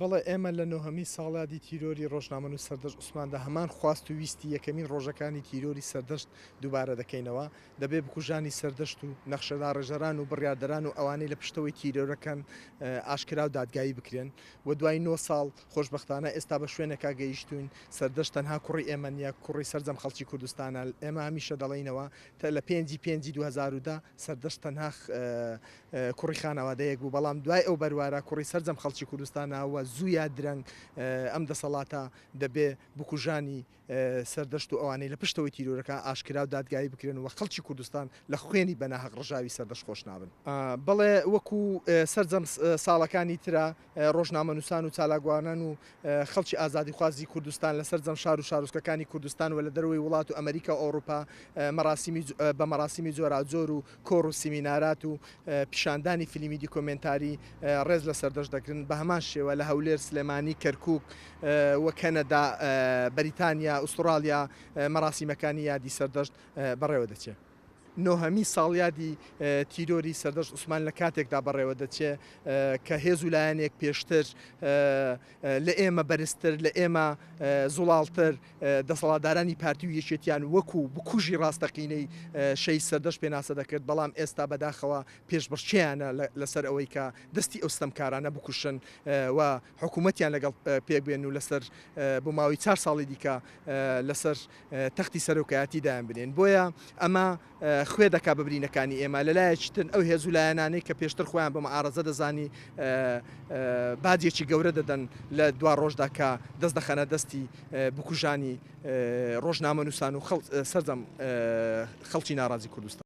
بەڵێ ئێمە لە نۆهەمین ساڵیادی تیرۆری ڕۆژنامەنووس سەردەشت عوسماندا هەمان خواست و ویستی یەکەمین ڕۆژەکانی تیرۆری سەردەشت دووبارە دەکەینەوە. دەبێ بکوژانی سەردەشت و نەخشەداڕێژەران و بڕیاردەران و ئەوانەی لە پشتەوەی تیرۆرەکەن ئاشکرا و دادگایی بکرێن و دوای نۆ ساڵ خۆشبەختانە ئێستا بە شوێنێکا گەیشتووین سەردەشت تەنها کوڕی ئێمە نییە کوڕی سەرجەم خەڵکی کوردستانە. ئێمە هەمیشە دەڵێینەوە لە پێنجی پێنجی 2010 سەردەشت تەنها کوڕی خانەوادەیەک بوو، بەڵام دوای ئەو بەروارە کوڕی سەرجەم خەڵکی کوردستانە و زوو یا درەنگ ئەم دەسەڵاتە دەبێ بکوژانی سەردەشت و ئەوانەی لە پشتەوەی تیرۆرەکە ئاشکرا و دادگایی بکرێن و خەڵکی کوردستان لە خوێنی بە ناهەق ڕژاوی سەردەشت خۆش نابن. بەڵێ وەکو سەرجەم ساڵەکانی ترە ڕۆژنامەنووسان و چالاکوانان و خەڵکی ئازادیخوازی کوردستان لە سەرجەم شار و شارۆچکەکانی کوردستان و لە دەرەوەی وڵات و ئەمریکا و ئەوروپا مەراسیمی بە مەراسیمی جۆراوجۆر و کۆڕ و سیمینارات و پیشاندانی فیلمی دیکۆمێنتاری ڕێز لە سەردەشت دەگرن. بە هەمان شێوە لە هەولێر، سلێمانی، کەرکووک و کەنەدا، بەریتانیا، ئوستڕاڵیا مەراسیمەکانی یادی سەردەشت بەڕێوە دەچێ. نۆهەمین ساڵیادی تیرۆری سەردەشت عوسمان لە کاتێکدا بەڕێوە دەچێ کە هێز و لایەنێک پێشتر لە ئێمە بەرزتر، لە ئێمە زوڵاڵتر دەسەڵاتدارانی پارتی و یەکێتیان وەکو بکوژی ڕاستەقینەی شەهید سەردەشت پێناسە دەکرد، بەڵام ئێستا بەداخەوە پێشبڕکێیانە لەسەر ئەوەی کە دەستی ئەو ستەمکارانە بکوشن و حکوومەتیان لەگەڵ پێکبێن و لەسەر بۆ ماوەی چار ساڵی دیکە لەسەر تەختی سەرۆکایەتی دایان بنێن. بۆیە ئەمە خوێ دەکا بە برینەکانی ئێمە. لە لایەکی تر ئەو هێز و لایەنانەی کە پێشتر خۆیان بە معارەزە دەزانی باجێکی گەورە دەدەن لە دوا ڕۆژدا کە دەست دەخەنە دەستی بکوژانی ڕۆژنامەنووسان و سەرجەم خەڵکی ناڕازی کوردستان.